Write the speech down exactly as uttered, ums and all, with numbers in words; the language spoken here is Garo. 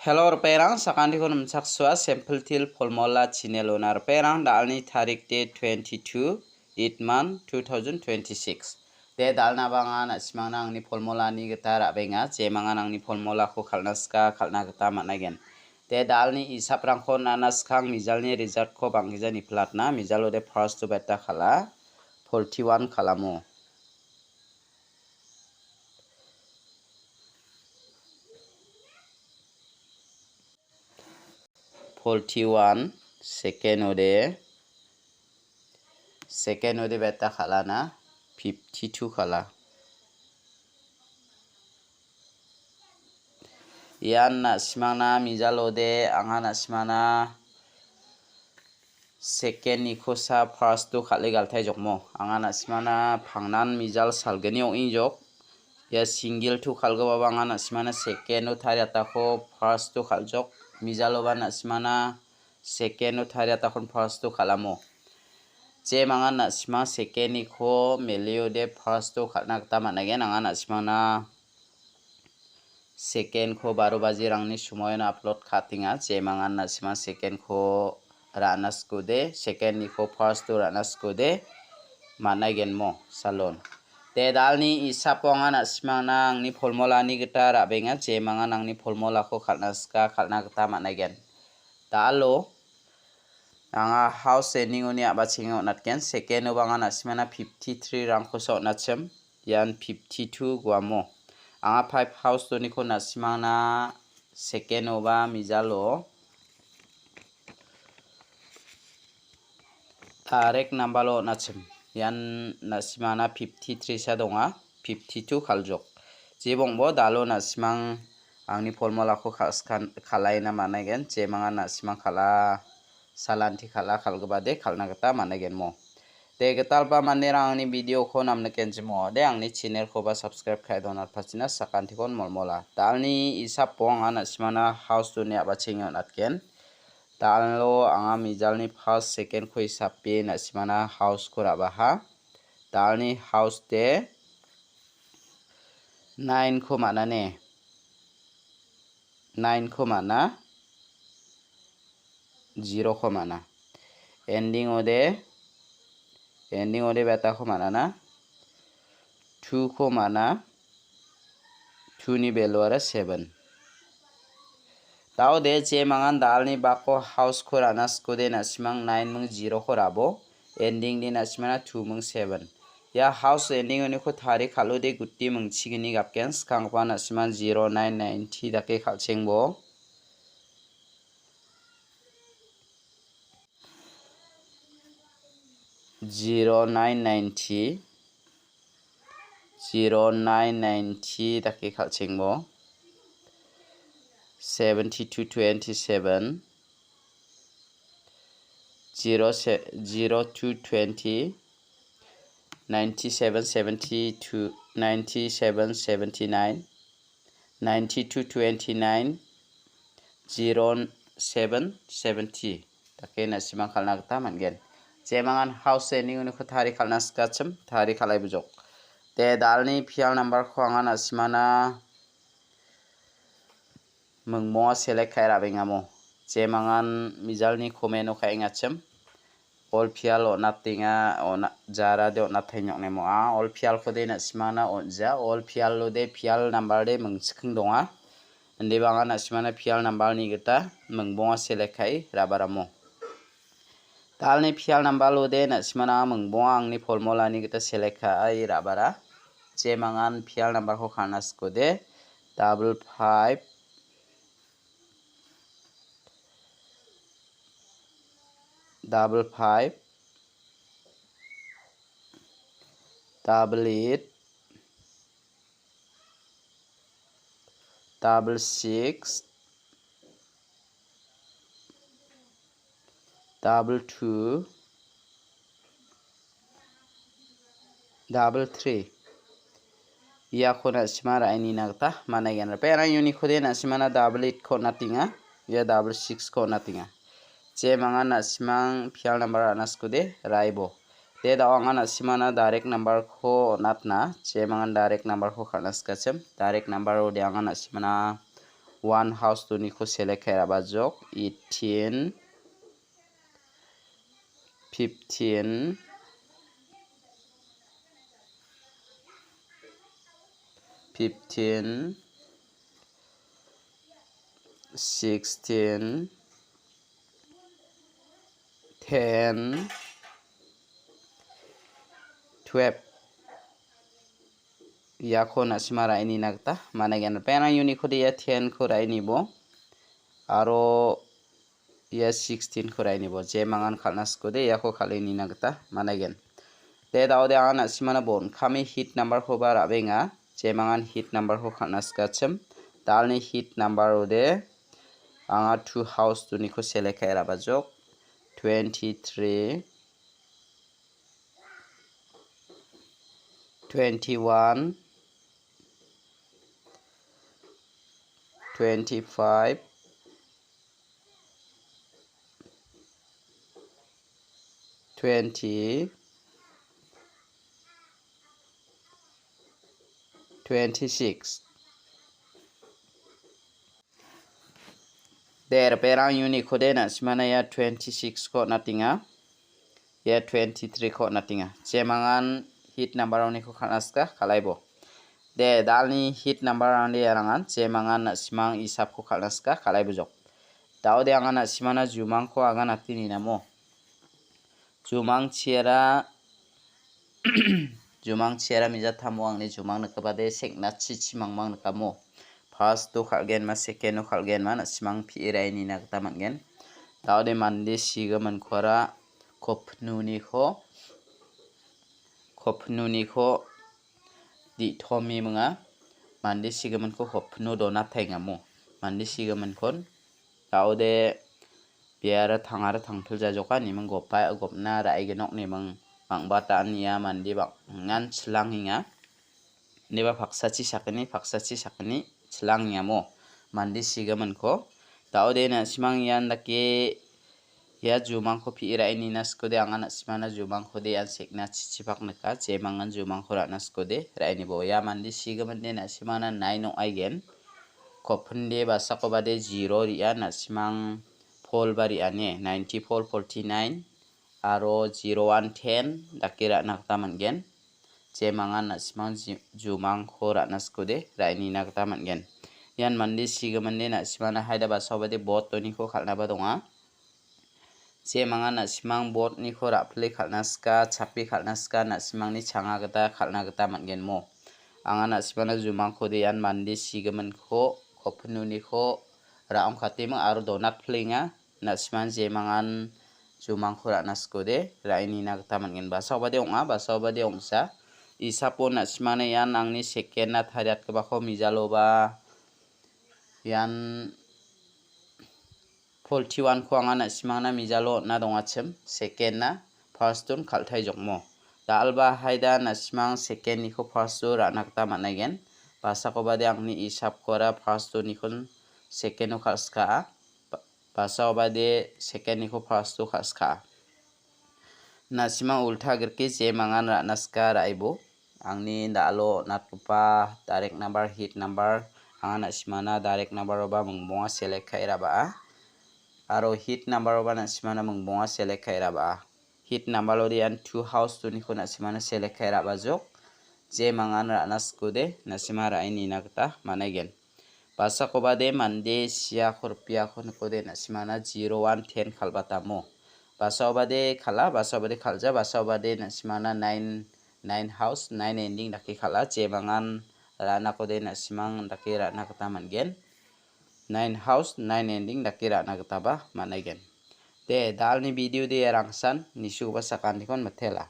Hello, ripengrang, sakantiko nimchaksua, Simple Teer Formula channel-ona ripengrang, da·alni tarik de twenty-two, eight month, two thousand twenty-six. De da·alna bang·a na·simangna angni formulani gita ra·benga, jemangan angni formulako kal·na sika, kal·na gita man·aigen. De da·alni isaprangko nana skang mijalni resultko bang·gija niplatna, mijalo de first-o beta kal·a, forty-one kal·amo. Forty-one, second-ode, second-ode beta kal·ana, fifty-two kal·a. Ian na·simangna mijalode, anga na·simangna second-nikosa first-o kal·e galtai jokmo. Anga na·simangna pangnan mijal salgni ong·e jok. Ia single-to kal·gipaba anga na·simangna second-o tariatako first-o kal·jok. Mijaloba na·simangna second-o tariatakon first-o kal·amo. Jemangan na·simang second-niko meliode first-o kal·na gita man·aigen. Anga na·simangna second-ko baro bajirangni somoion upload ka·atenga. Jemangan na·simang second-ko ra·na skode, second-niko first-o ra·na skode, man·aigenmo salon. De da·alni isapo anga na·simangna angni formulani gita ra·benga, jemangan angni formulako kal·na sika, kal·na gita man·aigen. Da·alo anga house ending-oni a·bachenga on·atgen, second-oba anga na·simangna fifty-three rangkosa on·achim. Ian fifty-two guamo. Anga five house-oniko na·simangna second-oba mijalo direct number-o on·achim. Ian na·simangna fifty-three-sa donga, fifty-two kal·jok. Jebongbo da·alo na·simang angni formulako kal·skan-, kal·aina man·aigen, jemangan na·simang kal·a, salanti kal·a, kal·gipade kal·na gita man·aigenmo. De gitalba manderang angni video-ko namnikenchim ong·ode, angni channel-koba subscribe ka·e donatpachina sakantikon molmola. Da·alni isapo anga na·simangna house-oni a·bachenge on·atgen. Da·alo anga mijalni first, second-ko isape na·simangna house-ko ra·baha. Da·alni house de nine-ko man·ane. Nine-ko man·a, zero-ko man·a. Ending-ode, ending-ode betako man·ana, two-ko man·a, two-ni value-ara seven. Da·ode jemangan da·alni bako house-ko ra·na skode na·simang nine ming zero-ko ra·bo. Ending-de na·simana two ming seven. Ia house ending-oniko tari kal·ode guti mingchigni gapgen, skanggipa na·siman zero nine ninety dake kal·chengbo. Zero nine ninety, zero nine ninety dake kal·chengbo. Seventy-two twenty-seven, zero se-, zero two twenty, ninety-seven seventy-two, ninety-seven seventy-nine, ninety-two twenty-nine, zero seven seventy. Dake na·simang kal·na gita man·gen. Jemangan house ending-oniko tari kal·na sikachim, tari kal·ai bujok. De da·alni pial number-ko anga na·simana mingbonga select ka·e ra·bengamo. Jemangan mijalni comment-o ka·engachim. Ol pial on·atenga, on-, jarade on·atengoknemo. A, ol pialkode na·simana on·ja. Ol pialode pial number-de mingchiking donga. Indeba anga na·simana pial number-ni gita mingbonga select ka·e ra·baramo. Da·alni pial number-ode na·simana mingbonga angni formula-ni gita select ka·e ra·bara. Jemangan pial number-ko kal·na sikode. Double five, double five, double eight, double six, double two, double three. Iako na·sima ra·enina gita man·aigen. Perang unit-kode na·simana double eight-ko on·atenga. Ia double six-ko on·atenga. Jemangan na·simang pial number ra·na sikode, ra·ebo. De da·o anga na·simana direct number-ko on·atna. Jemangan direct number-ko kal·na sikachim. Direct number-ode anga na·simana One house two-niko select ka·e ra·bajok. Eighteen, fifteen, fifteen, sixteen, ten, twelve. Iako na·sima ra·e nina gita man·aigen. Ripengrang uniko de ia ten-ko ra·e nibo. Aro ia sixteen-ko ra·e nibo. Jemangan kal·na sikode iako kal·e nina gita man·aigen. De, da·ode anga na·simana bon kami hit number-koba ra·benga. Jemangan hit number-ko kal·na sikachim. Dalni hit number-ode anga two house two-niko select ka·e ra·bajok. Twenty-three, twenty-one, twenty-five, twenty, twenty-six. De, ripengrang uniko de na·simana ia twenty-six-ko on·atenga. Ia twenty-three-ko on·atenga. Jemangan hit number-oniko kal·na sika, kal·aibo. De, dalni hit number-rangde iarangan, jemangan na·simang isapko kal·na sika, kal·aibojok. Da·ode anga na·simana jumangko aganate ninamo. Jumang chiera, jumang chiera mijatamo angni jumang nikgipade seknachi chimangmang nikamo. First-o kal·genma, second-o kal·genma, na·simang pi·e ra·e nina gita man·gen. Da·ode mande sigimin kora kopnuniko, kopnuniko di·tomi minga. Mande sigiminko kopno donatengamo. Mande sigiminkon da·ode biara tangara tangpiljajoka niming gopa gopna ra·igenok niming bang·batan ia mande bang·an chilangenga. Ineba paksachi sakgni, paksachi sakgni chilangengamo mande sigiminko. Da·ode na·simang ian dake ia jumangko pi·e ra·e nina sikode anga na·simana jumangkode ian sekna chichipak nika. Jemangan jumangko ra·na sikode ra·e nibo. Ia mande sigiminde na·simana nine ong·aigen. Kopinde basakobade zero re·a na·simang polba re·ane. Ninety-four, forty-nine aro zero one ten dake ra·na gita man·gen. Jemangan na·simang ji-, jumangko ra·na sikode ra·e nina gita man·gen. Ian mande sigiminde na·simana haida basakobade bot doniko kal·naba donga. Jemangan na·simang bot-niko ra·pile kal·na sika, chapi kal·na sika, na·simangni changa gita kal·na gita man·gen mo. Anga na·simana jumangkode ian mande sigiminko, kopnuniko ra·ongkateming aro donatpilenga. Na·siman jemangan jumangko ra·na sikode ra·e nina gita man·gen. Basakobade ong·a, basakobade ong·sa. Isapo na·simana ian angni second-na tariatgipako mijaloba ian forty-one-ko anga na·simangna mijalo on·a dongachim. Second-na first-on kal·taijokmo. Da·alba haida na·simang second-niko first-o ra·na gita man·aigen. Basakobade angni isapkora first-onikon second-o kal·skaa. Ba-, basakobade second-niko first-o kal·skaa. Na·simang ulta grike jemangan ra·na sika ra·ebo. Angni da·alo on·atgipa direct number, hit number, anga na·simana direct number-oba mingbonga select ka·e ra·baa. Aro hit number-oba na·simana mingbonga select ka·e ra·baa. Hit number-ode ian two house two-niko na·simana select ka·e ra·bajok. Jemangan ra·na sikode, na·sima ra·e nina gita man·aigen. Basakobade mande siako ripiako nikode na·simana zero one ten kal·batamo. Basakobade kal·a, basakobade kal·ja, basakobade na·simana nine, nine house, nine ending dake kal·a. Jemangan ra·nakode na·simang dake ra·na gita man·gen. Nine house, nine ending dake ra·na gitaba man·aigen. De, da·alni video de rangsan, nisugipa sakantikon mitela.